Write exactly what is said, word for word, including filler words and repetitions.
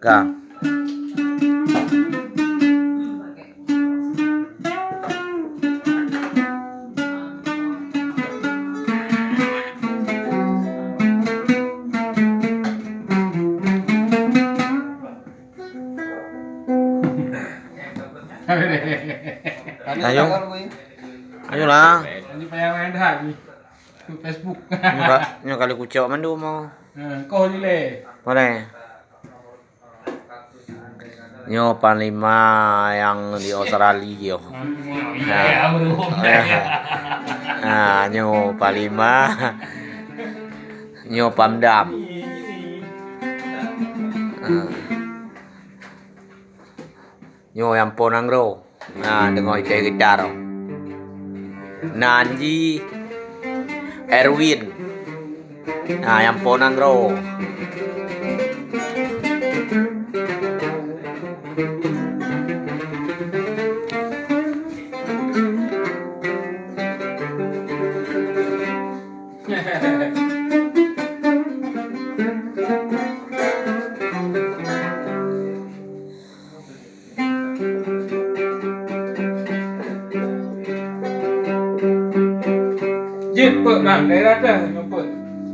Ka. Ayo. Ayolah. Ini payah main dah ni. Tu Facebook. Nyoe ka-, nyoe kali kucok mandum, oh. Ha, koh ni leh. Boleh. Nyoe panglima nyang di Australia. Nah. Nah, nyoe panglima. Nyoe Pamdam. Nah. Nyoe nyang po nanggroe. Nah, deungoe iték gitar. Nan jih Erwin. Nah, nyang po nanggroe. Jeuet peuet man, daerah teuh.